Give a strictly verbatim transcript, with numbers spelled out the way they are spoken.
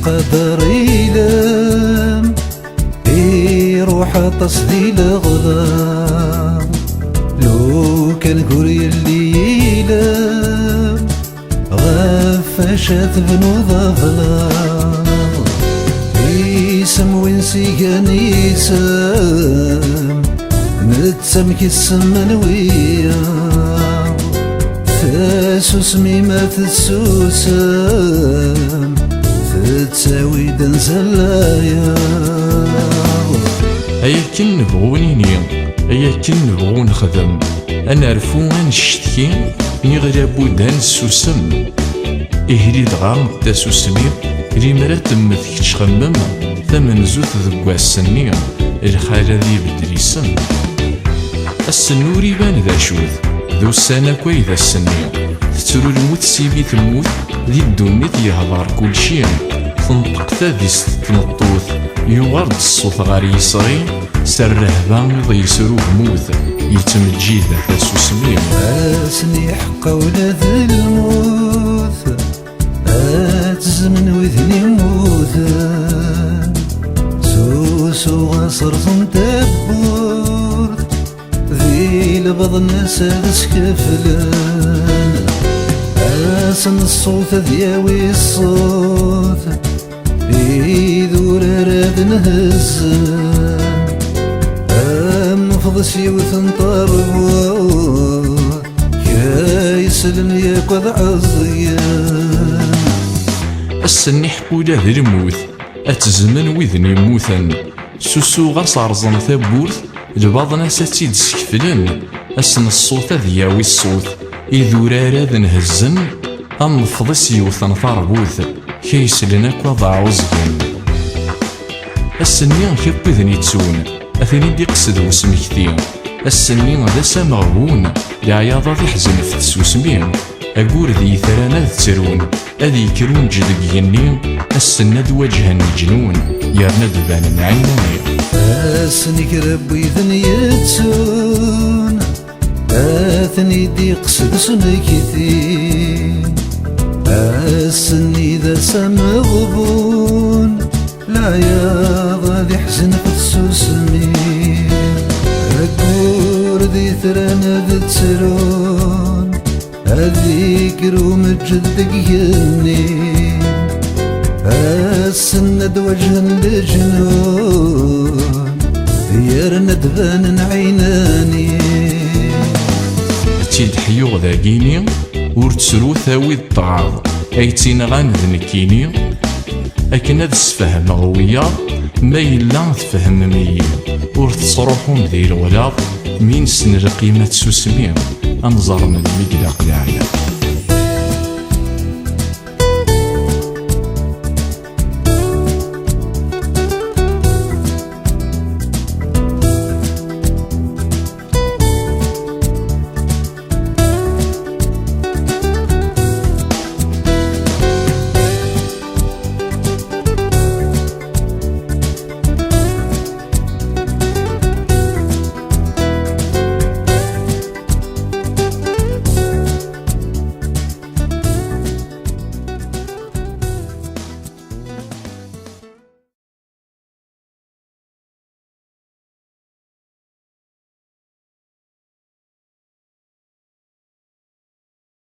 Qadar ilem iruḥ aṭas di leɣla, lukan gur yelli ilem ɣef acu tebnuḍ ablaḍ. Isem win s-igan isem, netta amek i semman wiyaḍ. Tasusmi ma tessusem, tettawi-d ansa n layaḍ. Ay akken nebɣu nini, ay akken nebɣu nexdem, ad nerfu ad neccetki, niɣ labud ad nessusem. Ihli dɣa tasusmi, limer ad temmet kečč xemmem, tamenzut deg wass-nni, lxal ad ibeddel isem. Ass-n ur iban d acu-t, d ussan akk ay d ass-nni. Tettru lmut s imi temmut, di ddunit yehḍer kulci. Tenṭeq tadist n tmeṭṭut, yuɣal-d ṣṣut ɣer yisɣi, s rrehba iḍ yesrugmut, yettmeǧǧid tasusmi. Ass-nni iḥeqqa ula d lmut, ad tezmen widen immuten, s usu ɣas rẓen tawwurt, di lbaḍna-s ad skeflen. Ass n ṣṣut ad yawi ṣṣut, idurar ad nhezzen. Am nefḍes yiwet n terbut, kra yeslen yakk ad ɛeẓgen. Ass-nni ḥeqq ula d lmut, ad tezmen widen immuten. S usu ɣas rẓen tawwurt, lbaḍna-s ad tt-id-skeflen. Ass n ṣṣut ad yawi ṣṣut, idurar ad nhezzen, am nefḍes yiwet n terbut, kra yeslen akk ad ɛuẓgen. Ass-nni kra n widen ittun, ad ten-id-iqsed usmekti. Ass-nni d ass ameɣbun, leɛyaḍ ad iḥzen f tsusmi. Ayyur d yitran ad ttrun, ad yekker unǧ deg igenni, ass-n ad waǧhen leǧnun, yerna ad banen ɛinani. Ass-nni kra n widen yettun, ad ten-id-iqsed usmekti. Ass-nni d ass ameɣbun, leɛyaḍ ad iḥzen ɣef tsusmi. Ayyur d yitran ad ttrun, ad ikker umeǧǧed deg igenni. Ass-n ad waǧhen leǧnun, yerna ad banen ɛinani. Ad tt-id-ḥyuɣ dagini, ur ttru tawi-d ṭṭɛaḍ, ay tt-inɣan d nekkini. Akken ad sfehmeɣ wiyaḍ, ma yella tfehmem-iyi. Ur tettruḥum di lewlaɣ, mi nessen lqima n tsusmi, ad nẓer melmi i ilaq leɛyaḍ.